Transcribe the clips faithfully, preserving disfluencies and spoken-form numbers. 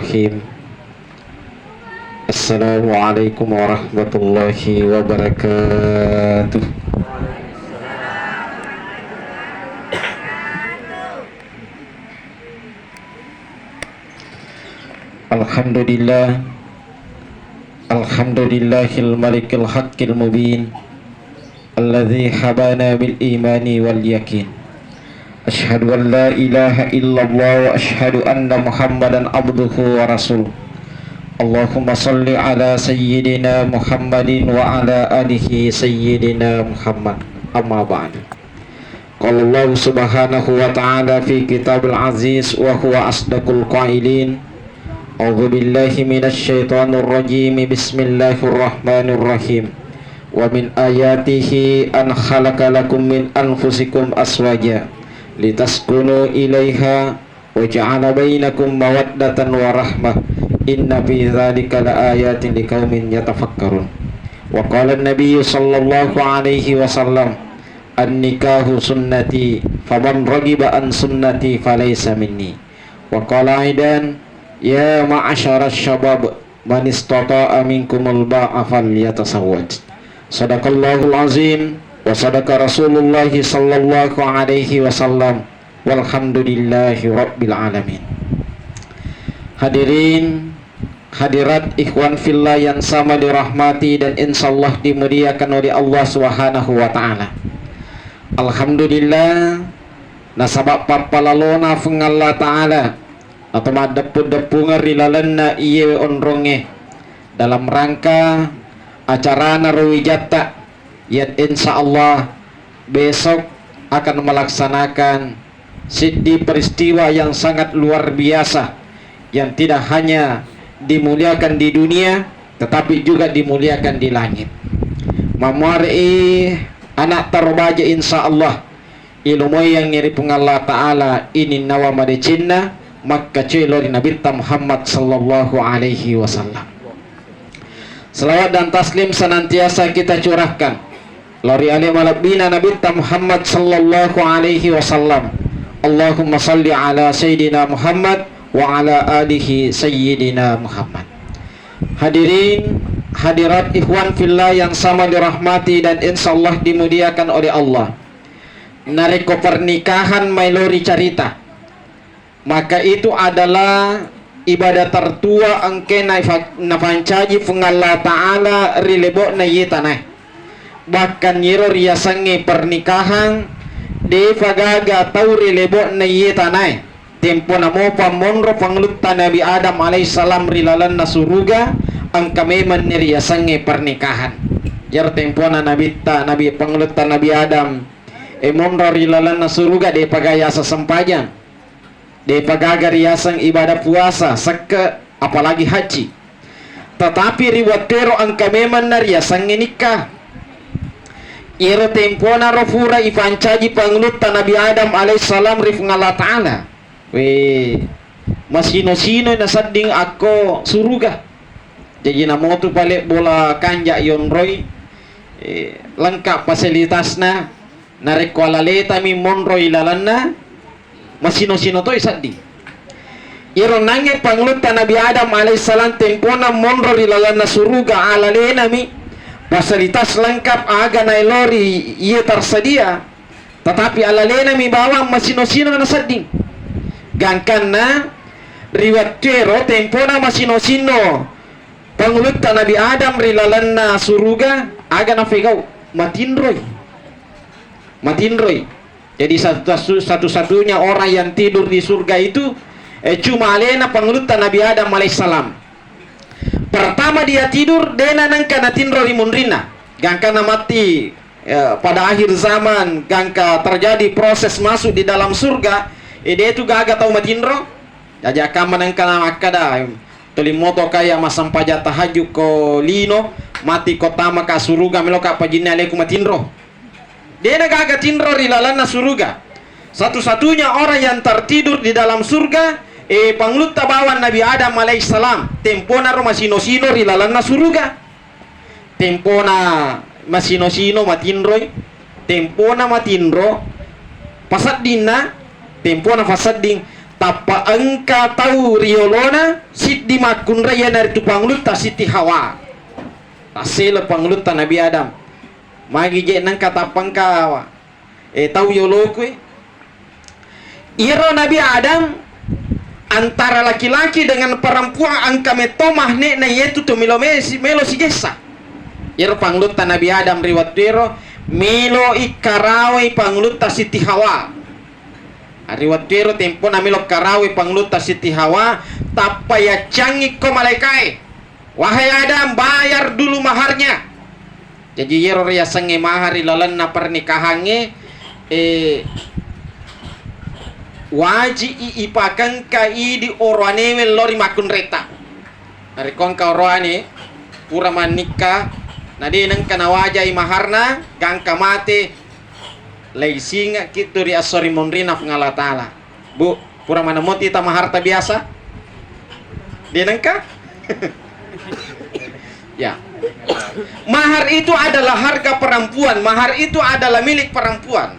Bismillahirrahmanirrahim. Assalamualaikum warahmatullahi wabarakatuh. Alhamdulillah. Alhamdulillahil malikil haqqil mubin. Alladzi habana bil imani wal yakin. Asyhadu an la ilaha illallah wa asyhadu anna Muhammadan abduhu wa rasuluh. Allahumma salli ala sayyidina Muhammadin wa ala alihi sayyidina Muhammad. Amma ba'du. Qala Allahu subhanahu wa ta'ala fi kitabil aziz wa huwa asdaqul qailin. A'udzu billahi minasy syaithanir rajim. Bismillahirrahmanirrahim. Wa min ayatihi an khalaqa lakum min anfusikum azwaja litaskunu ilaiha wa ja'ala bainakum mawaddatan wa rahmah. Inna fi dzalika laayatin liqaumin yatafakkarun. Wa qala an-nabiyyu sallallahu alaihi wasallam, "An-nikahu sunnati, faman raghiba an sunnati falaysa minni." Wa qala aidan, "Ya ma'asyaras syabab, man istata'a minkumul ba'a falyatasawwaj." Sadaqallahul azim wa sadaqa Rasulullah sallallahu alaihi wasallam, walhamdulillahi rabbil alamin. Hadirin, hadirat, ikhwan fillah yang sama dirahmati dan insyaallah dimuliakan oleh Allah Subhanahu wa taala. Alhamdulillah, nasaba pappalalona Fuang Allah Taala atau maddeppu-deppungeng ri lalenna iye onrongnge dalam rangka acarana Rui Jatta yang insyaallah besok akan melaksanakan siddi peristiwa yang sangat luar biasa, yang tidak hanya dimuliakan di dunia, tetapi juga dimuliakan di langit. Mamuare'i anak tarobaja, insyaallah ilomoiyangngi ri Puang Allah Ta'ala ininnawa madecenna makkacelo ri Nabitta Muhammad sallallahu alaihi wasallam. Salawat dan taslim senantiasa kita curahkan lao ri ale malebbina Nabitta Muhammad sallallahu alaihi wasallam. Allahumma salli ala Sayyidina Muhammad wa ala alihi Sayyidina Muhammad. Hadirin, hadirat, ikhwan fillah yang sama dirahmati dan insyaallah dimuliakan oleh Allah. Narekko pernikahan maelo ricarita, maka itu adalah ibadah tertua engkae naifa-, nafancaji Puang Allah Ta'ala ri lebo'na iye tanae. Bahkan iyero riasengnge pernikahan, de'pa gaga tau ri lebo'na iye tanae tempona mopa monro pangulutta Nabi Adam alaihissalam ri lalenna suruga, engka memenni riasengnge pernikahan. Iyaro tempona Nabitta, Nabi, pangulutta Nabi Adam, e, monro ri lalenna suruga, de'pa gaga yaseng sempajang, de'pa gaga riaseng ibadah puasa, sekke, apalagi haji. Tetapi ri wettuero engka memenna riasengnge nikka. Iyero temponaro pura ipancaji pangulutta Nabi Adam alaihissalam ri Puang Allah Ta'ala. We, masino-sinoi nasedding akko suruga. Jaji namotu pale bola kanja yonroi, eh, lengkap fasilitasna. Narekko alaletami monro ilalenna, masino-sino toi sedding. Iyaro nangnge pangulutta Nabi Adam alaihissalam tempona monro ri lalenna suruga, alalenami fasilitas lengkap aga naelori iye tersedia, tetapi alalenami bawang masino-sino nasedding. Gangkanna ri wettuero tempona masino-sino pangulutta Nabi Adam ri lalenna suruga, aga nafegau? Matinroi. Matinroi. Jadi satu-, satu-satunya orang yang tidur di surga itu, eh, cuma alena pangulutta Nabi Adam alaihissalam. Pertama dia tidur, dena nengka natinro ri munrinna. Gangkana matti, eh, pada akhir zaman, gangka terjadi proses masuk di dalam surga, eh, de tu gaga tau matinro. Jaji akkamma nengka makkada, toli moto kaya massempajang tahajud ko lino, matti ko tama ka suruga, melo ka pajinna aleku matinro. Dena gaga tinro ri lalenna suruga. Satu-satunya orang yang tertidur di dalam surga, eh, pangulutta bawang Nabi Adam alaihissalam. Tempona ro masino-sino ri lalenna suruga. Tempona masino-sino matinroi. Tempona matinro paseddinna, tempona pasedding. Tappa engka tau ri yolona siddi makkunrai, iyanaritu pangulutta Siti Hawa. Tasselo pangulutta Nabi Adam. Magi je nengka tappa engka, eh, tau yoloku, eh. Iyaro Nabi Adam antara laki-laki dengan perempuan engka metto mahne'na, iyetu to melo mesi-, melo sigessa. Iyaro pangulutta Nabi Adam ri wettuero melo ikkarawai pangulutta Siti Hawa. Ri wettuero tempona melo karawai pangulutta Siti Hawa, tappa yaccangi ko malaikae, "Wahai Adam, bayar dulu maharnya." Jaji, iyaro riasengnge mahar ri lalenna pernikahangnge, eh, waji i ipakengka idi oroanewe lao ri makkunreta. Narekko engka oroane pura mannikka, na de nengka nawajai maharna, gangka mate, laisingekki tu ri esso ri monrina Puang Allah Taala. Bu, pura manemmoti ta maharta biasa? De nengka? Ya. Mahar itu adalah harga perempuan, mahar itu adalah milik perempuan.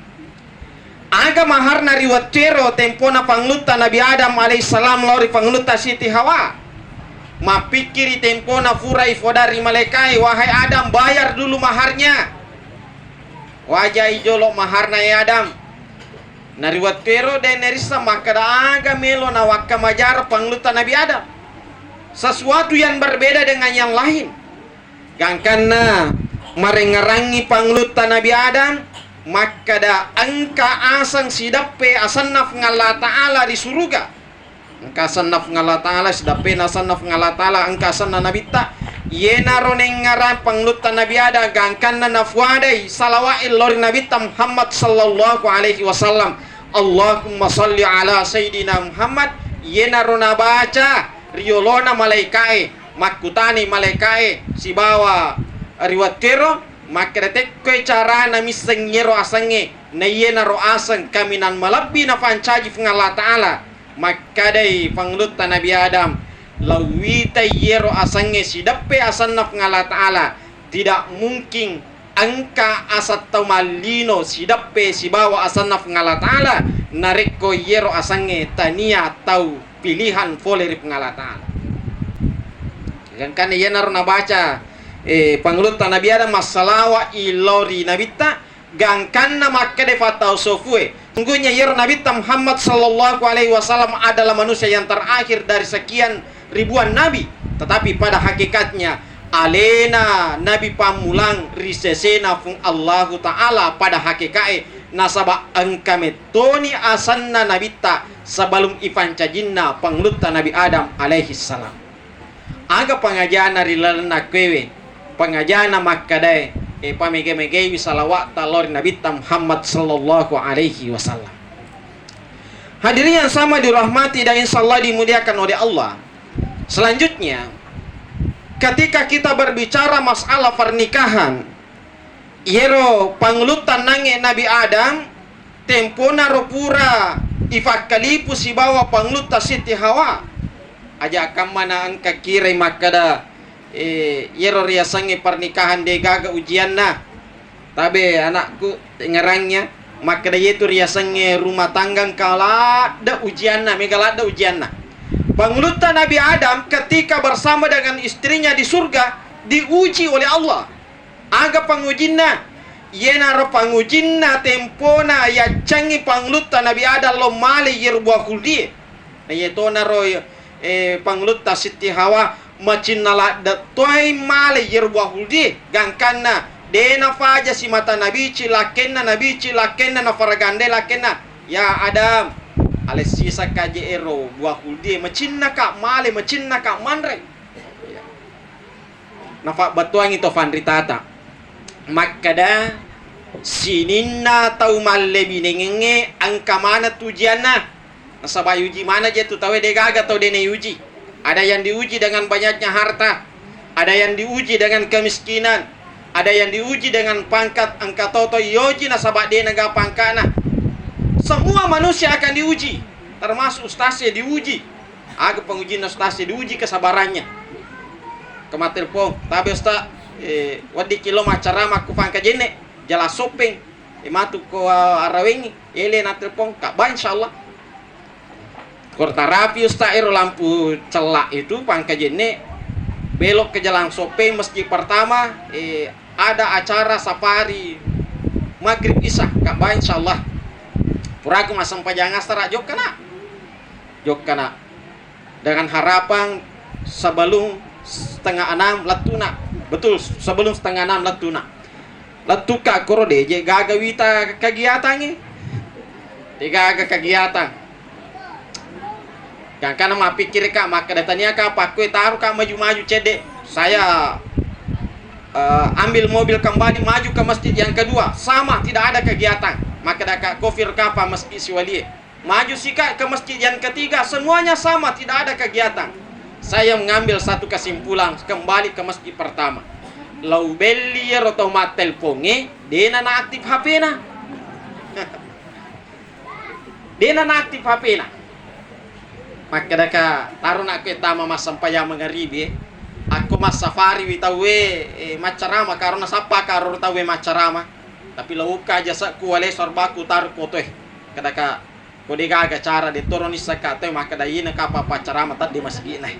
Aga maharna ri wettuero tempona pangulutta Nabi Adam alaihissalam lao ri pangulutta Siti Hawa? Mappikkiri tempona pura ifoda ri malaikae, "Wahai Adam, bayar dulu maharnya." Wajai jolo maharna, ya Adam. Na ri wettuero de nerisseng makkeda aga melo nawakkamajara pangulutta Nabi Adam. Sesuatu yang berbeda dengan yang lain. Gangkanna marengngerangngi pangulutta Nabi Adam makkeda engka aseng sideppe asenna Puang Allah Taala ri suruga. Engka asenna Puang Allah Taala, sideppena asenna Puang Allah Taala, engka asenna Nabitta. Iyenaro nengngerang pangulutta Nabi Adam, gangkanna nafuadai salawa'e lao ri Nabitta Muhammad sallallahu alaihi wasallam. Allahumma salli ala Sayyidina Muhammad. Iyenaro nabaca ri yolona malaikae, makkutani malaikae sibawa ri wettuero, makkeda, "Tekkoi carana misseng iyero asengnge?" Na iyenaro aseng kaminang malebbi napancaji Puang Allah Taala. Makkedai pangulutta Nabi Adam, "Lauwitai iyero asengnge sideppe asenna Puang Allah Taala, tidak mungkin engka aseng tau mallino sideppe sibawa asenna Puang Allah Taala narekko iyero asengnge tania tau pilihan fole ri Puang Allah Taala." Gangkanna iyanaro nabaca, eh, pangulutta Nabi Adam massalawa i lao ri Nabitta, gangkanna makkeda fattau sofue, sungguhnya iyaro Nabitta Muhammad sallallahu alaihi wasallam adalah manusia yang terakhir dari sekian ribuan nabi, tetapi pada hakikatnya alena nabi pammulang ri sesena Puang Allahu Ta'ala pada hakikae, nasaba engka mettoni asenna Nabitta sebelum ipancajinna pangulutta Nabi Adam alaihi salam. Aga pangajana ri lalenna kuewe? Pangajana makkedae, e, pamega-megaiwi salawa'ta lao ri Nabitta Muhammad sallallahu alaihi wasallam. Hadirin yang sama dirahmati dan insyaallah dimuliakan oleh Allah. Selanjutnya, ketika kita berbicara masalah pernikahan, iyero pangulutta nangnge Nabi Adam, temponaro pura ifakkalipu sibawa pangulutta Sitti Hawa. Aja' kamma na engka kirai makkeda, eh, iyero riasengnge pernikahan degaga ujianna. Tabe anakku, tengngerangngi, makkeda iyetu riasengnge rumah tangga engka ladde ujianna, mega ladde ujianna. Pangulutta Nabi Adam ketika bersama dengan istrinya di surga diuji oleh Allah. Aga pangujinna? Iyenaro pangujinna tempona yaccangngi pangulutta Nabi Adam lao male iyero buah khuldie. Na iyetonaro, eh, pangulutta Sitti Hawa macinna ladde toai male iyero buah khuldie, gangkanna de nafaja simata nabici lakkenna, nabici lakkenna, nafaragandai lakkenna, "Ya Adam, alessisakka je ero buah khuldie, macinnaka male, macinnaka manre." Nafabbatuangngi to fanritata makkeda, sininna tau mallebinengengnge engka maneng tu ujianna. Nasaba yuji maneng je tu tauwe, degaga tau de naiuji. Ada yang diuji dengan banyaknya harta, ada yang diuji dengan kemiskinan, ada yang diuji dengan pangkat, engka to tau yoji nasaba de naga pangkana. Semua manusia akan diuji, termasuk ustaz e diuji. Aga pangujinna ustaz e? Diuji kesabarannya. Ke mattelpong, "Tabe ustaz, eh, weddikki lo maccarama ku Pangkajenne, Jalan Soppeng, eh, matu ko, ah, arawengi, ele na telpong, kabba insyaallah." Pertarapi Ustaz, ero lampu cella itu pangkajenne, belok ke Jalan Soppeng, masjid pertama, eh, ada acara safari maghrib isya, Kak Bah, insyaallah. Puraku massempajang asar, jokka, Nak. Jokka, Nak. Dengan harapan sebelum setengah enam lettu, Nak. Betul, sebelum setengah enam lettu, Nak. Lettukka koro, de' je gaga wita kegiatangnge. De' gaga kegiatan. Gangkana mappikkirika, makkeda taniaka pakkue taruka maju-maju cedde'. Saya, eh, ambil mobil kembali, maju ke masjid yang kedua, sama, tidak ada kegiatan. Makkedaka, kofir kapa masjid siwalie. Maju sika ke masjid yang ketiga, semuanya sama, tidak ada kegiatan. Saya mengambil satu kesimpulan, kembali ke masjid pertama. Lao belli ero tau mattelpongnge, de'na naaktif H P-na. De'na naaktif H P-na. Makkedaka, taro nakko tama massempajang mangaribi, akko massafari wi tauwe, eh, maccarama, karo nasappa karo tauwe maccarama. Tapi laukka jase'ku, wale sorbaku, taro fotoe. Kedaka, ko de' gaga cara, de' toro nissaka tauwe makkeda iyena kapa paccarama tedde masjidna.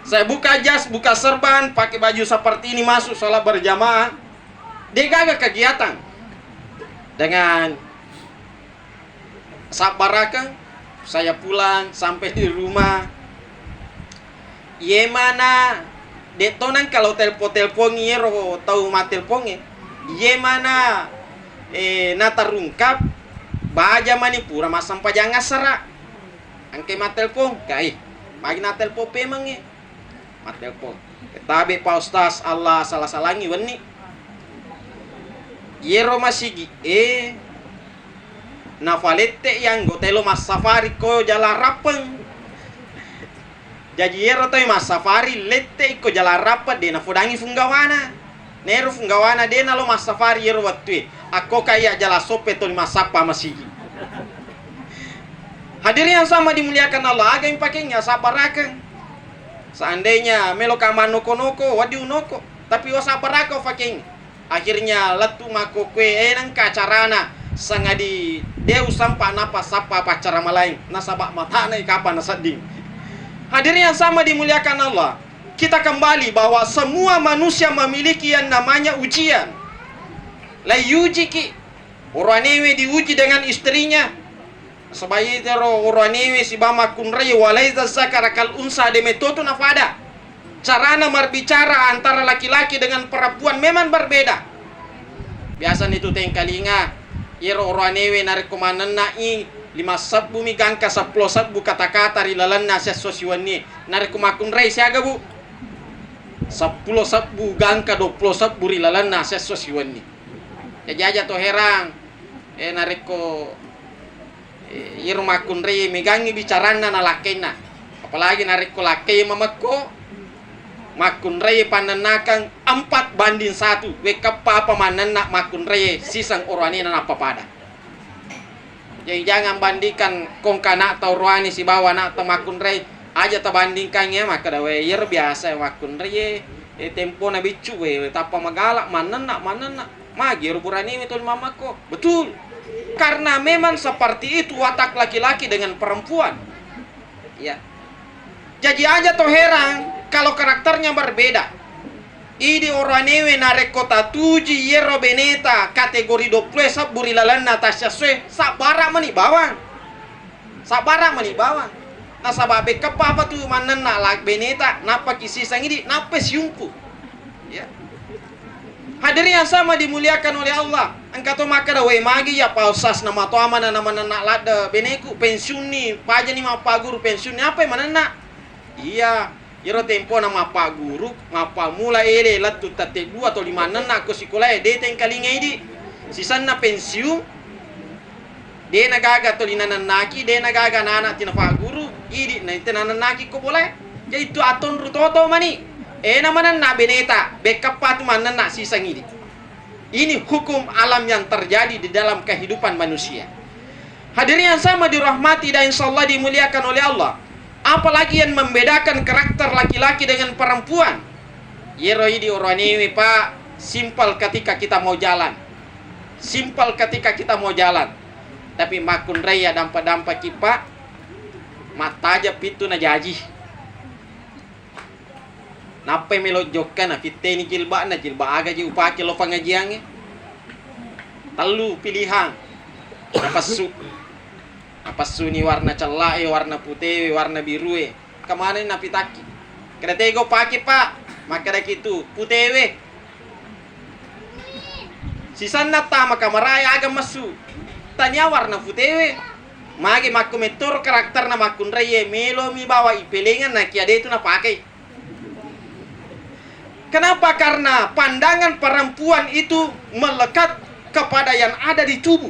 Saya buka jas, buka serban, pakai baju seperti ini, masuk sholat berjamaah. De' gaga kegiatan. Dengan sabbarakeng, saya pulang sampai di rumah. Yemana de' to nengka lao telpo-telpongi ero tau mattelpongnge. Yemana, eh, natarungkap, baja mani pura massempajang assara. Engkai mattelpong, kai. Magi nattelpong pemengnge. Mattelpong. Tabe' Pak Ustaz, Allah sala-salangi wenni. Yero masigi e nafalette i anggota lo massafari ko Jalan Rappeng. Jaji yero toi massafari lette i ko Jalan Rappeng, de' nafodangi funggawana. Nero funggawana de' nalo massafari yero wettue. Akko kaya Jalan Soppeng toli massappa masigi. Hadirin yang sama dimuliakan Allah, aga yang pakainya sabbarakeng. Seandainya meloka mannoko-noko, wedding unoko. Tapi wasabbarakeng fakeng. Akhirnya lettu makkokkoe, eh, nengka carana sangadi de' usampa nappa sappa paccarama laing, nasaba matana i kapa nasedding. Hadirin yang sama dimuliakan Allah, kita kembali bahwa semua manusia memiliki yang namanya ujian. La yujiki, oroanewe diuji dengan istrinya. Nasaba iyaro oroanewe sibawa makkunrai, walaisa zakara kal unsa, de' mettotu napada. Carana marbicara antara laki-laki dengan perempuan memang berbeda. Biasa nitu tengkalinga, iyaro oroanewe narekko mannenna'i lima sebbu mi gangka seppulo sebbu kata-kata ri lalenna siesso siwenni. Narekko makkunrai siaga, Bu? Seppulo sebbu gangka duappulo sebbu ri lalenna siesso siwenni. Jaji aja to herang, eh, narekko, eh, iyaro makkunrai megangngi bicaranna na lakkainna. Apalagi narekko lakkai mamekko, makkunrai pannennakang empat banding satu, wekkappa apa mannenna makkunrai siseng oroanena nappa pada. Jadi jangan bandingkan kongka ana'ta oroane sibawa ana'ta makkunrai. Aja tabandingkan ya, makkeda, "We, iyaro biasa makkunrai, eh, tempona biccu, we, tappa magala, mannenna, mannenna." Magi ero buraniwi tuli mammekko. Betul. Karena memang seperti itu watak laki-laki dengan perempuan. Ya. Jaji aja to herang kalau karakternya berbeda. Idi oroanewe narekko tatuji iyero beneta kategori duappulo sebbu ri lalenna tassiesso e, sabbara mani bawang. Sabbara mani bawang. Nasaba bekkappa apa tu mannenna la beneta, nappaki siseng idi, nappa siumpu. Ya. Hadirin yang sama dimuliakan oleh Allah, engka to makkeda, "We, magi ya Pak Ustaz, namatoa manenna, manenna ladde beneku, pensiunni, pajani mappaguru, pensiunni, apa manenna?" Iya, iyaro tempona mappaguru, mappammula ele lettu tette dua to limannenna ko sikolae, de tengkalinga idi. Sisenna pensiun, de nagaga toli nanennaki, de nagaga nana tinapagguru, idi na inte nanennaki ko bolae. Jadi tu atonru toto mani. Ena manenna beneta, bekkappa tu mannenna siseng idi. Ini hukum alam yang terjadi di dalam kehidupan manusia. Hadirin yang sama dirahmati dan insyaallah dimuliakan oleh Allah. Apalagi yang membedakan karakter laki-laki dengan perempuan? Yero idi oroanewe, Pak, simpel ketika kita mau jalan. Simpel ketika kita mau jalan. Tapi makkunrai ya dampa-dampaki, Pak, mattaja pitu na jaji. Nappai melo jokka, nafitteni jilba'na, jilba' aga je upake lo pangajiangnge? Tellu pilihang. Napessu. Napessuni warna cella'e, warna putewe, warna birue. Engka maneng napitakki. Keda tega upake, Pak? Makkedaki tu, putewe. Sisenna tama kamarae aga messu. Tania warna putewe. Magi makko mettoro karakterna makkunraie, melomi bawa ipelengeng nakia detu napakei. Kenapa? Karena pandangan perempuan itu melekat kepada yang ada di tubuh.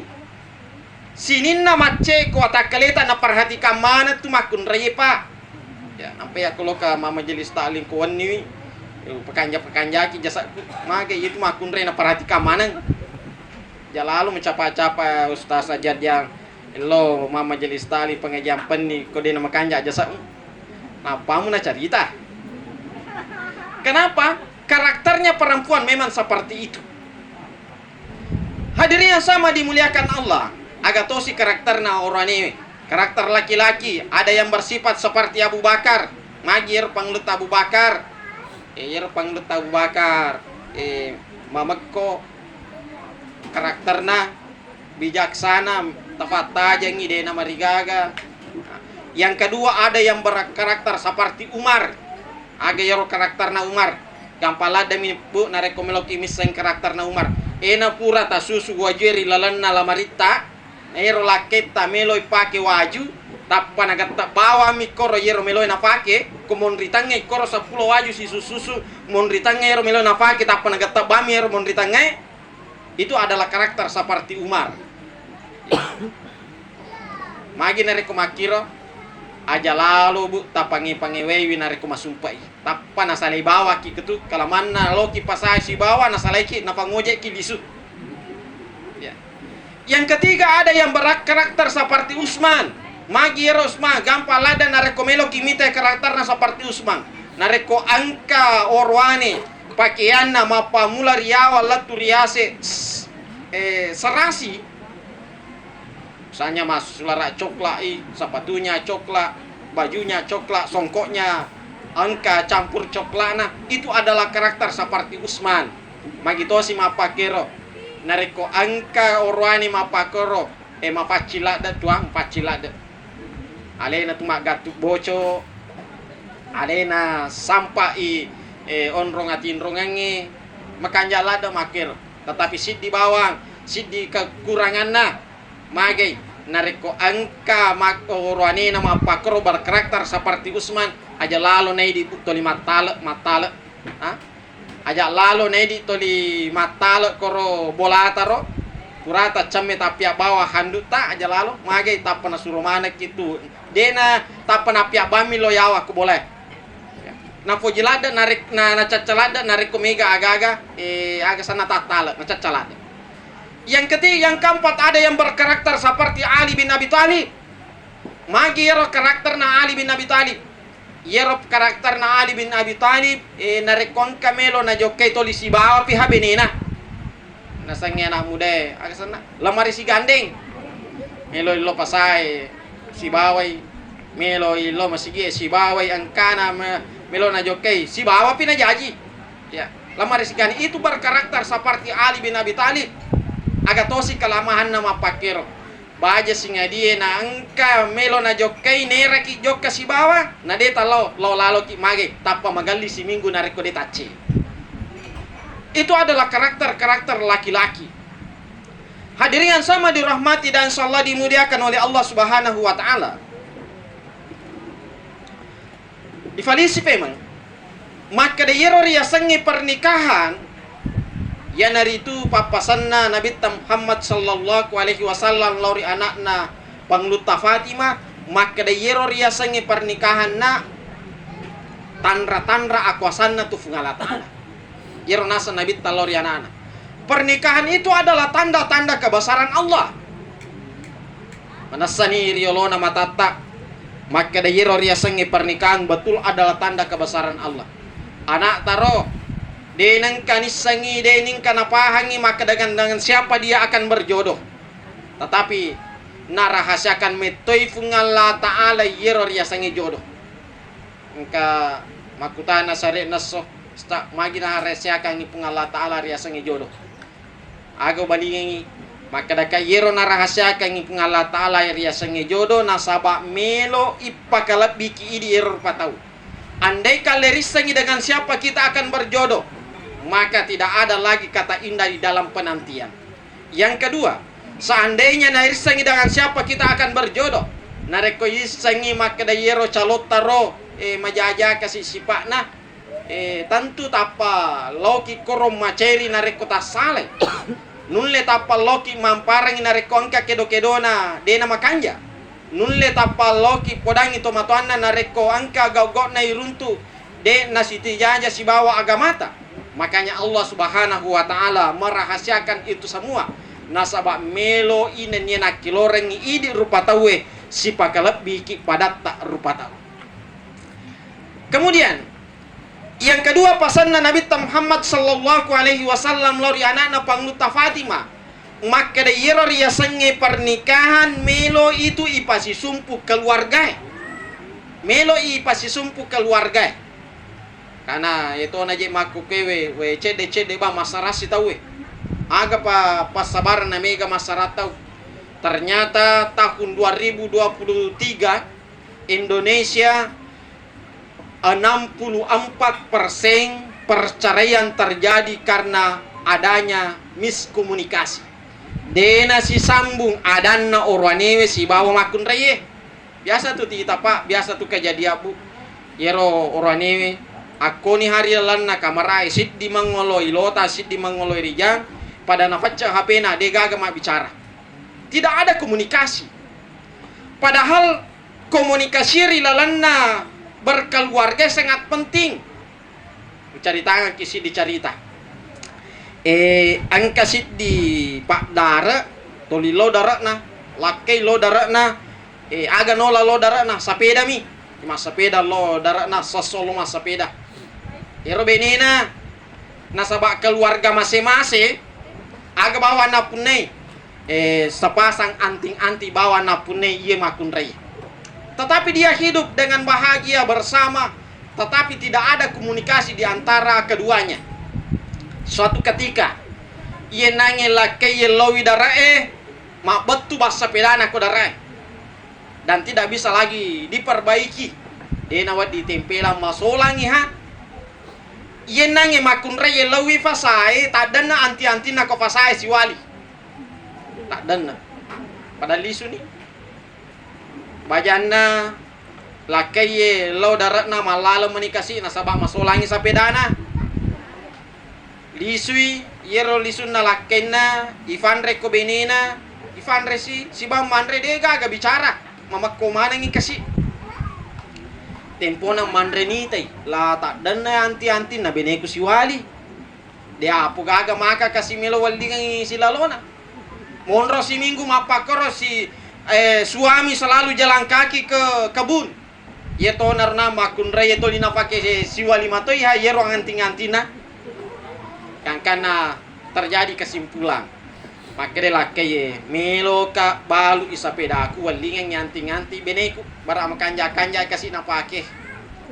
Sininna macce ko watakkaleta naperhatikan maneng tu makkunraie, Pak. Ya, nampai yakko loka ma majelis taklim ko wenniwi, eh, pakanja-pakanjaki jasa'ku. Mage itu makkunrai naperhatikan maneng. Jalalo mencapa-capa Ustaz Ajadiang, lo ma majelis taklim pengajian penni ko de namakanja jasa'mu. Nappamu nacarita. Kenapa? Karakternya perempuan memang seperti itu. Hadirin yang sama dimuliakan Allah, aga tosi karakterna oroanewe. Karakter laki-laki, ada yang bersifat seperti Abu Bakar. Magi ero Panglutta Abu Bakar? Eh, ero Panglutta Abu Bakar, eh, mamekko karakterna, bijaksana, tafattajengi, de namarigaga. Yang kedua, ada yang berkarakter seperti Umar. Aga ero karakterna Umar? Gampang laddemi, Bu, narekko meloki misseng karakterna Umar. Ena pura tasusu wajue ri lalenna lamaritta, na ero lakketta meloi pake waju, tappa nagetta bawammi koro iyero meloi napake, ko monri tangnge koro seppulo waju sisusu-susu, monri tangnge ero meloi napake, tappa nagetta bammi ero monri tangnge. Itu adalah karakter seperti Umar. Magi narekko makkiro, aja lalo, Bu, tapange-pangeweiwi narekko masumpai. Tappa nasalai bawaki ketu, kalamanna loki pasai sibawa, nasalaiki, napangojeki lisu. Ya. Yang ketiga, ada yang berkarakter seperti Usman. Magi ero Usman, gampang ladde narekko meloki mita karakterna seperti Usman. Narekko engka oroane pakeanna mappammula riawa lettu riase, eh, serasi, misalnya massulara coklat i, sepatunya coklat, bajunya coklat, songkoknya engka campur coklatna, itu adalah karakter seperti Usman. Magi tosi mappakero. Narekko engka oroane mappakero, eh, mapaccing ladde tuang, mapaccing ladde. Alena tu maggattu boco, alena sampai, eh, onrong atinrongangnge, makanja ladde makkero. Tetapi siddi bawang, siddi kekuranganna, magai narekko engka mak-, oroanena mappakero berkarakter seperti Usman, aja lalo naidi toli mattale, mattale. Ha? Aja lalo naidi toli mattale koro bolata ro. Purata cemme tappia bawa handukta, aja lalo. Magai tappa nasuro manekki tu. Dena tappa nappia bammi lo yawa ko bolae. Napoji ladde narek-, na, nacacca ladde narekko mega aga-aga, eh, aga sanna tattale, nacacca ladde. Yang ketiga, yang keempat, ada yang berkarakter seperti Ali bin Abi Thalib. Magi ero karakterna Ali bin Abi Thalib? Iyaro karakterna Ali bin Abi Thalib, eh, narekko engka melo najokkai toli sibawa piha benena. Nasengnge anak mudae, aga senna? Lamari sigandeng. Melo illo pasae sibawai, melo illo masigie sibawai, engkana me-, melo najokkai sibawa pi najaji. Ya, lamari sigandeng itu berkarakter seperti Ali bin Abi Thalib. Aga tosi kelemahanna mappakkero. Baja singadie na engka melo najokkai, neraki jokka sibawa, na de talao, lao laloki mage, tappa magelli siminggu narekko de tacce. Itu adalah karakter-karakter laki-laki. Hadirin yang sama dirahmati dan insyaallah dimuliakan oleh Allah Subhanahu wa Ta'ala. Ifalisi pemeng, makkeda iyero riasengnge pernikahan, iyanaritu pappasenna Nabitta Muhammad sallallahu alaihi wasallam lao ri ana'na Panglutta Fatimah, makkeda iyero riasengnge pernikahanna tanra-tanra akuasanna tu Fuang Allah Ta'ala. Iyero naseng Nabitta lao ri ana'na. Pernikahan itu adalah tanda-tanda kebesaran Allah. Manessani riolona matatta, makkeda iyero riasengnge pernikahan betul adalah tanda kebesaran Allah. Ana'ta ro, de nengka nissengi, de nengka napahangi makkeda dengan, dengan siapa dia akan berjodoh. Tetapi narahasiakan mettoi Puang Allah Ta'ala iyero riasengnge jodo. Engka makkutana sare'na esso, sta-, magi narahasiakangngi Puang Allah Ta'ala riasengnge jodo? Aga ubalingengngi, makkedaka iyero narahasiakangngi Puang Allah Ta'ala riasengnge jodo nasaba melo ippakalebbiki idi ero rupa tau. Andai kale rissengngi dengan siapa kita akan berjodoh, maka tidak ada lagi kata indah di dalam penantian. Yang kedua, seandainya narissengngi dengan siapa kita akan berjodoh, narekko yissengngi makkeda iyero calotta ro, eh, majaja kasi sipa'na, eh, tentu tappa loki koro maceri narekko tassalai. Nulle tappa loki mamparangi narekko engka kedo-kedona dena makanja. Nulle tappa loki podangi tomatoanna narekko engka gau-gauna iruntu de nasitijaja sibawa agamata. Makanya Allah Subhanahu wa Ta'ala merahasiakan itu semua. Nasaba melo i nennia nakkilorengngi idi rupa tauwe sipakalebbiki padatta rupa tau. Kemudian, yang kedua pasanna Nabitta Muhammad sallallahu alaihi wasallam lao ri ana'na Pangulutta Fatimah, makkeda iyero riasengnge pernikahan melo itu ipasisumpu keluargae. Melo ipasisumpu keluargae. Karena etona je makkukkewe, we cedde-cedde ba massarassi tauwe. Aga pa passabaranna mega massara tau. Ternyata tahun dua ribu dua puluh tiga Indonesia enam puluh empat persen perceraian terjadi karena adanya miskomunikasi. Dena sisambung adanna oroanewe sibawa makkunraie. Biasa tu tita, Pak, biasa tu kejadian, Bu. Yero oroanewe akkoni hari lalanna kamarae, siddi mangolo ilota, siddi mangolo rijang, pada nafacca H P-na, de gaga mabbicara. Tidak ada komunikasi. Padahal komunikasi ri lalanna berkeluarga sangat penting. Ucaritangekki siddi carita. Eh, engka siddi paddare, toli lo dare'na, lakkei lo dare'na, eh, aga nola lo dare'na, sapedami. Massapeda lo dare'na, sesso lo massapeda. Ero benena, nasaba keluarga mase-mase, aga bawang nappunnai, eh, sepasang anting-anting bawang nappunnai iye makkunrai. Tetapi dia hidup dengan bahagia bersama, tetapi tidak ada komunikasi di antara keduanya. Suatu ketika, iye nange lakkei yellowi dare'e, mabbettu bassapedana ko dare'e. Dan tidak bisa lagi diperbaiki. Dena wedding tempelang masolangi ha. Iye nange makkunrai yellowi fasae, taddenna anti-antinna ko fasae siwali. Taddenna. Pada lisuni. Bajanna lakkaiye lao dare'na mallaleng meni kasi nasaba masolangi sapedana. Lisui, iyero lisunna lakkainna ifanre ko benena, ifanre si, sibawa manre de gaga bicara, mamekko manengi kasi. Tempona manre nitai, la taddenna anti-antinna beneku siwali. De apo gaga maka kasi melo wellingengi silalona. Monro siminggu mappakkoro si, eh, suami selalu jalan kaki ke kebun. Iye to narna makkunrai iye toli nafake siwali matoi ha iyero anting-antinna. Gangkanna terjadi kesimpulan. Makkeda lakkaiye, meloka balu i sapedaku wellingengi anting-anting beneku. Bara makanja-kanja kasi napake.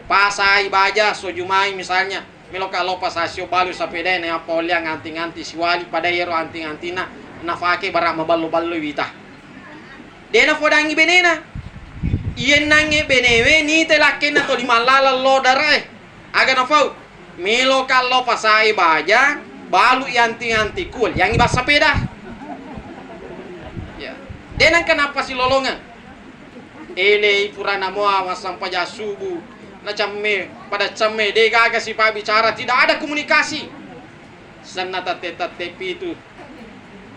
Pasai baja, sojumai misalnya. Meloka lao pasasio balu sapedae, naappa olliang anting-anting siwali, pada iyaro anting-antingna nafake bara maballo-ballo wita. De nafodangi benena. Iyennangnge benewe nite lakkenna toli mallaleng lo dare'e. Aga nafau? Meloka lao pasae baja, balu i anting-antingku, olliangi bassapeda. Ya. De nengka nappasilolongeng. Elei purana moa massampajang subuh, na camme, pada camme, de gaga sipabbicara, tidak ada komunikasi. Senna tette-tette pitu,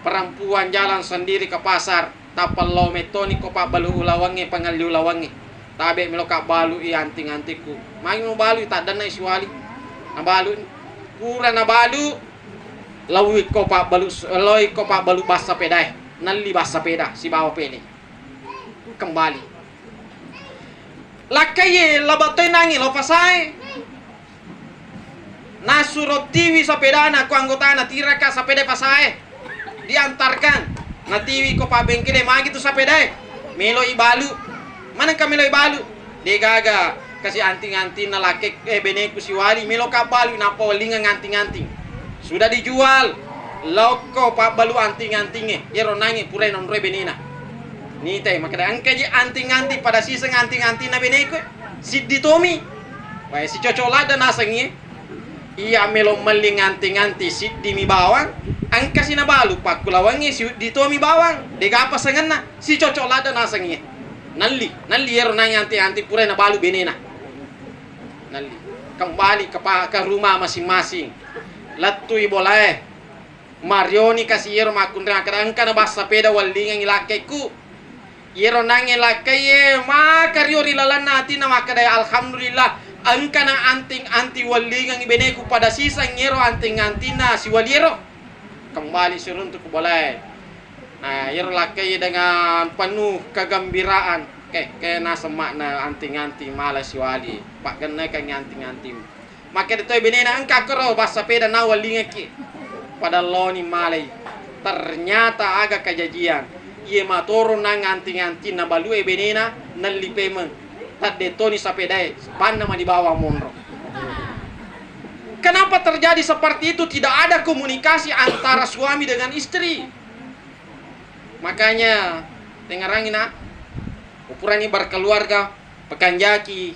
perempuan jalan sendiri ke pasar, tappa lao mettoni ko pabbalu ulawangnge, pangelli ulawangnge. Tabe meloka balu i anting-antingku. Magi mubalu i, taddenna i siwali. Nabalu, pura nabalu, laoi ko pabbalu, laoi ko pabbalu bassapedae. Nelli bassapeda sibawa pele. Kembali. Lakkaiye labattoi nangi lao pasae. Nasuro tiwi sapedana ko anggotana, tiraka sapeda pasae. Diantarkan. Natiwi ko pabbengkele, magi tu sapedae. Melo ibalu. Manengka melo ibalu? De gaga kasi anting-antingna lakke, eh, beneku siwali, melo kabbalu nappa wellingang anting-anting. Sudah dijual. Laokko pabbalu anting-antingnge. Iyaro nangnge purai nonroi benena. Nitai makkeda engka je anting-anting pada siseng anting-antingna beneku. Siddi tomi. Wae sicocok ladda nasengngi. Iya melo melli nganti-nganti siddimi bawang, engkasi nabalu pakkulawengngi siuddi tomi bawang, degapa sengenna, sicocok ladda nasengngi. Nalli, nalli iyaro nai anti-anti purai nabalu benena. Nalli. Kembali ke pa-, ke rumah masing-masing. Lettui bolae. Marioni kasi iyaro makkunrai makkeda engka nabassa peda wellingengngi lakkekku. Iyaro nangnge lakkaiye maka rio ri lalenna atinna makkeda, "Alhamdulillah, engkana anting-anting wellingengngi beneku pada siseng iyaro anting-antingna siwaliero." Kembali siruntu ku bolae. Nah, iyaro lakkaiye dengan penuh kegembiraan. Ke, ke naseng makna anting-anting mala siwali. Paggennekengngi anting-anting. Makkeda toi benena, "Engka koro bassa peda nawwellingekki." Pada laoni malai. Ternyata aga kajajiang. Iye matoro nang anting-anting nabalue benena, nelli pemeng. Tadde toni sapedae, panna mani bawang monro. Kenapa terjadi seperti itu? Tidak ada komunikasi antara suami dengan istri. Makanya, dengarangi nak, upurani berkeluarga, pekanjaki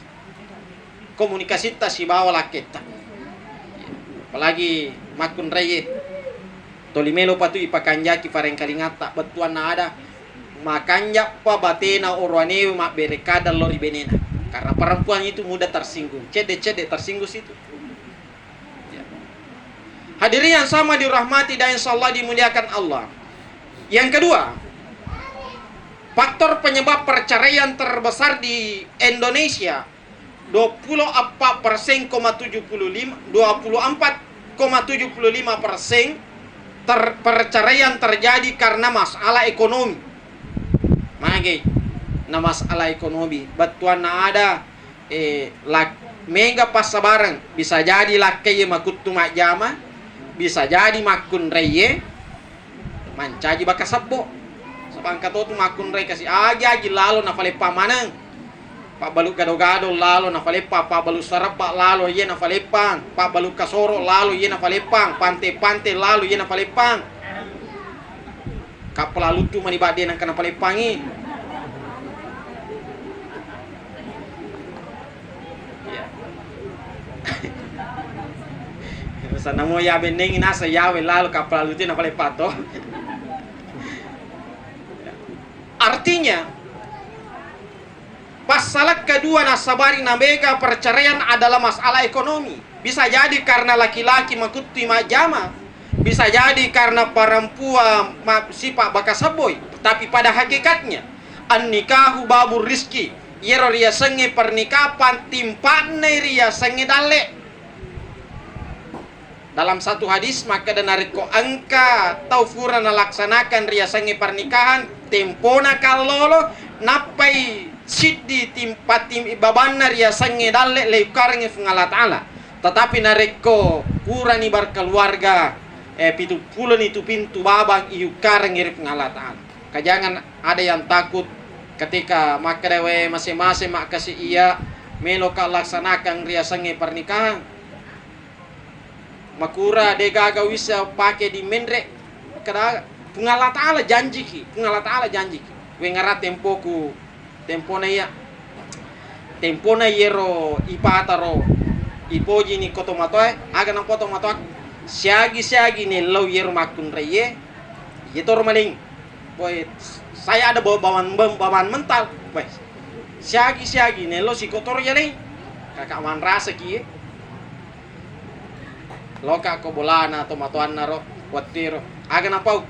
komunikasitta sibawa lakketta. Apalagi makkunraie, toli melo patu ipakanjaki parengkalingatta, bettuanna ada, makanjappa batena oroanewe mabbere kadang lao ri benena. Karena perempuan itu mudah tersinggung, cedde-cedde tersinggung situ. Ya. Hadirin yang sama dirahmati dan insya Allah dimuliakan Allah. Yang kedua, faktor penyebab perceraian terbesar di Indonesia, dua puluh empat persen koma tujuh puluh lima, dua puluh empat koma tujuh puluh lima persen ter-, perceraian terjadi karena masalah ekonomi. Mage na masalah ekonomi, bettuanna ada, eh, lak-, mega passabareng, bisa jadi lakkaiye makuttu majjama, bisa jadi makkunraie mancaji baka sebbo. Saba engka to tu makkunrai kasi agi-agi lalo nafaleppang maneng. Pabbalu gado-gado lalo nafaleppang, pabbalu sarebba lalo iye nafaleppang, pabbalu kasoro lalo iye nafaleppang, pante-pante lalo iye nafaleppang. Kappala luttu mani badde nengka napaleppangi. Iya. Sanamo ya bennengi nasa yawe lalo kappala luttu napaleppang to. Artinya, passalakka dua nasabari namega perceraian adalah masalah ekonomi. Bisa jadi karena laki-laki makuttui majjama, bisa jadi karena perempuan ma-, sifat baka sebboi. Tapi pada hakikatnya, annikahu babur rizki, iyaro riasengnge pernikahan timpa'na riasengnge dalle. Dalam satu hadis makkeda, narekko engka tau fura nalaksanakan riasengnge pernikahan, tempona kallolo, nappai siddi tim-, patim-, babanna riasengnge dalle leukkarengngi Fuang Allah Ta'ala. Tetapi narekko purani berkeluarga, eh, pitu puloni tu pintu babang iukkarengngi ri Fuang Allah Ta'ala. Kajangan ada yang takut ketika makkeda, "We, masing-masing makkasi iya, meloka laksanakan riasengnge pernikahan." Makura de gaga wissa pake di menre, kada Puang Allah Ta'ala janjiki, Puang Allah Ta'ala janjiki. Wengara tempoku, tempona iya, tempona iyero ipataro, ipojini ko tomatoae, aga nampo tomatoaku, siagi-siagi nellau iyero makkunraiye, iye toro maling. Boy, saya ada bawa bawaan, bawaan mental. Boy, siagi-siagi nellau siko toro yaleng. Kakak manrasaki ye. Loka ko bolana tomatoanna ro, wettuero. Aga napau?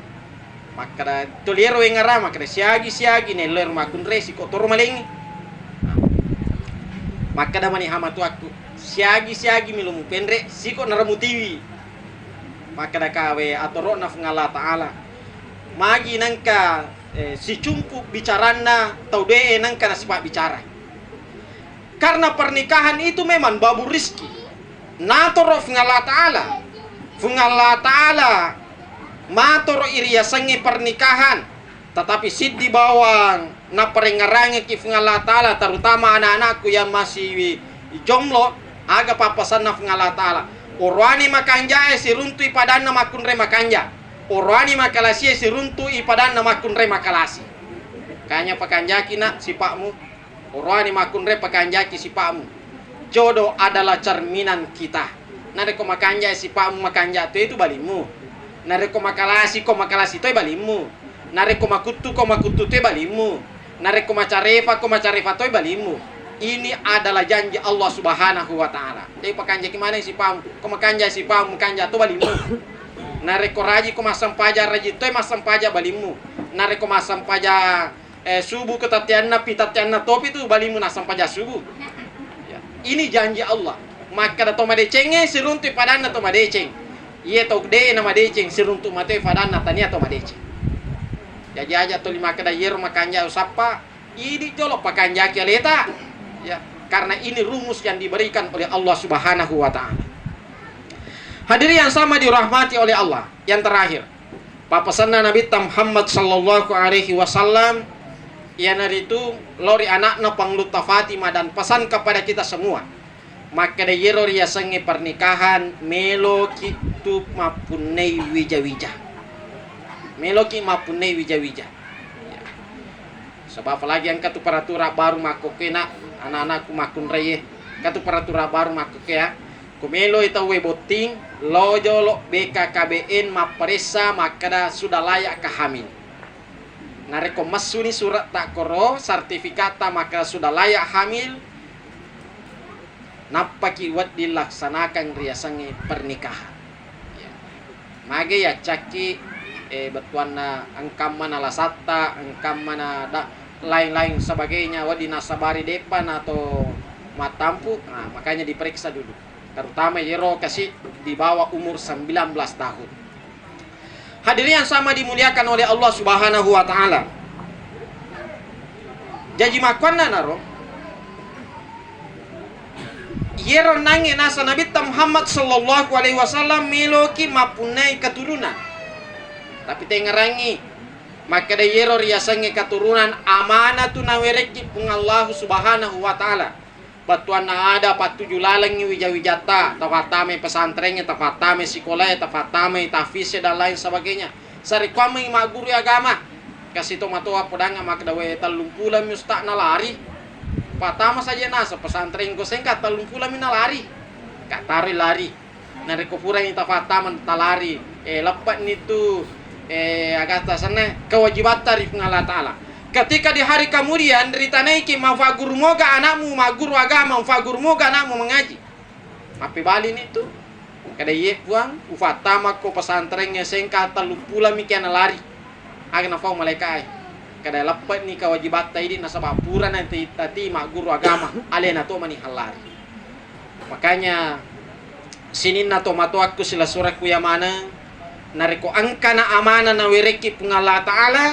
Makkeda, toliero wengara, makkeda, "Siagi-siagi nello ero makkunre siko toro malengngi." Makkeda mani hamatuakku, "Siagi-siagi milo mupenre siko nara mutiwi." Makkeda kawe atoro'na Fuang Allah Ta'ala. Magi nengka, eh, sicumpu bicaranna tau de'e nengka nasipabbicara. Karena pernikahan itu memang babu rizki. Natoro Fuang Allah Ta'ala. Fuang Allah Ta'ala Matoro iriasengnge pernikahan, tetapi siddi bawang naparengngerangeki Fuang Allah Ta'ala, terutama anak-anakku yang masih jomblo, aga pappasanna Fuang Allah Ta'ala. Oroani makanjae siruntui padanna makkunrai makanja. Oroani makalasie siruntui padanna makkunrai makalasi. Kanya pakanjaki nak sipa'mu. Oroani makkunrai pakanjaki sipa'mu. Jodoh adalah cerminan kita. Narekko makanja sipa'mu, makanja toi tu balimmu. Narekko makalasi ko, makalasi toi balimmu. Narekko makuttu ko, makuttu toi balimmu. Narekko macarefa ko, macarefa toi balimmu. Ini adalah janji Allah Subhanahu wa Ta'ala. Jadi pakanjaki maneng sipa'mu. Ko makanja sipa'mu, makanja to balimmu. Narekko raji ko massempaja, raji toi massempaja balimmu. Narekko massempaja eh, subuh ketattianna, pitattianna topi tu balimmu nassempaja subuh. Ya. Ini janji Allah. Makkeda to madecengnge siruntu padanna to madeceng. Iya to de na madeceng siruntu mate padanna tania to madeceng. Jaji aja tuli makkeda yero makanja usappa, idi jolo pakanjaki aleta. Ya, karena ini rumus yang diberikan oleh Allah Subhanahu wa Ta'ala. Hadirin yang sama dirahmati oleh Allah, yang terakhir, Pappasanna Nabitta Muhammad sallallahu alaihi wasallam, iyanaritu lao ri ana'na Pangulutta Fatimah dan pesan kepada kita semua. Makkeda yero riasengnge pernikahan, meloki tu mappunnai wija-wija. Meloki mappunnai wija-wija. Ya. Sebab apalagi engka tu peraturan baru makkokkena anak-anakku makkunraie. Engka tu peraturan baru makkokkea. Ko meloi tauwe botting, lao jolo B K K B N mapparessa makkeda sudah layakkah hamil. Narekko messuni surat takkoro, sertifikatta makkeda sudah layak hamil, nappaki wedding laksanakan riasengnge pernikahan. Ya. Mage yaccakki, eh, bettuanna engkamma nalasatta, engkamma na da-, lain-lain sebagainya, wedding nasabari de'pa na to mattampu, nah, makanya diperiksa dulu. Terutama yero kasi di bawah umur sembilan belas tahun. Hadirin yang sama dimuliakan oleh Allah Subhanahu wa Ta'ala. Jaji makkuannanaro, yero nangnge nasa Nabitta Muhammad sallallahu alaihi wasallam meloki mappunnai keturunan. Tapi tengngerangngi, makkeda yero riasengnge keturunan amanatu nawerekki Puang Allahu Subhanahu wa Ta'ala. Bettuanna ada pattuju lalengngi wija-wijatta, tafattamai pesantrengnge, tafattamai sikolae, tafattamai tahfizze dan lain sebagainya. Sarekkuammengngi magguru agama. Kasi tomatoa podangnga makkeda, "We, tellumpulammi ustaz nalari." Pattama saja nasa pesantren ko sengka tellumpulammi nalari. Kattaroi lari. Narekko purani tafattama talari, eh, leppe'ni tu, eh, agatta senna kewajibatta ri Puang Allah Ta'ala. Ketika di hari kemudian ritanaiki, mafaguru moga anakmu magguru agama, mafaguru moga anakmu mengaji. Mappebalini tu, kada iye Puang, ufattamako pesantrengnge sengka telluppulammi kiana lari. Aga nafau malaikae. Kada leppe'ni kewajibatta idi nasaba purana tati magguru agama, alena to mani hallari. Makanya sininna tomatoakku silessurekku iya maneng, narekko engkana amanah nawerekki Puang Allah Ta'ala,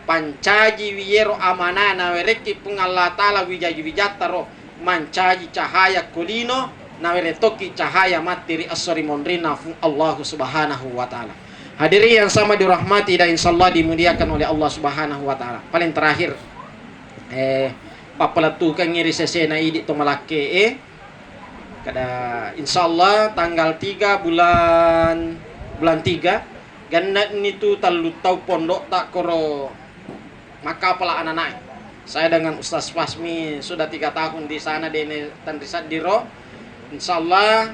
pancajiwi yero amanah nawerekki Puang Allah Ta'ala, wijaji-wijatta ro mancaji cahaya ko lino, nawere tokki cahaya matti ri esso ri monrinna Puang Allahu Subhanahu wa Ta'ala. Hadirin yang sama dirahmati dan insyaallah dimuliakan oleh Allah Subhanahu wa Ta'ala. Paling terakhir, eh, pappalettukengngi ri sesena idi to malakke'e. Kada insyaallah tanggal tiga bulan, bulan tiga, genne'ni tu tellu tau pondokta koro makkapala ananae. Saya dengan Ustaz Fahmi sudah tiga tahun di sana, dene tenri seddiro. Insyaallah,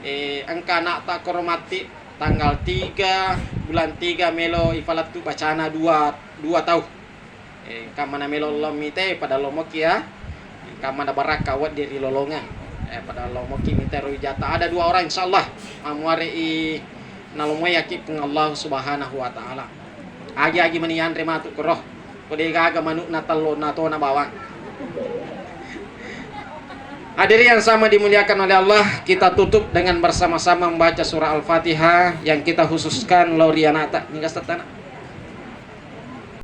eh, engka anakta koro matti tanggal tiga bulan tiga melo ifalettu bacana dua, dua tau. Eh, engkamma namelo lo mite pada lomoki ya. Engkamma nabarakka wedding ri lolongeng. Eh, pada lomoki mite ro wijata. Ada dua orang insyaallah. Mamuare i nalomoyaki Puang Allah Subhanahu wa Ta'ala. Agi-agi mani yanre matu koro. Ko de gaga manukna tello na tona bawang. Hadirin yang sama dimuliakan oleh Allah, kita tutup dengan bersama-sama membaca surah Al-Fatihah yang kita khususkan lao ri anakta. Ningka settana.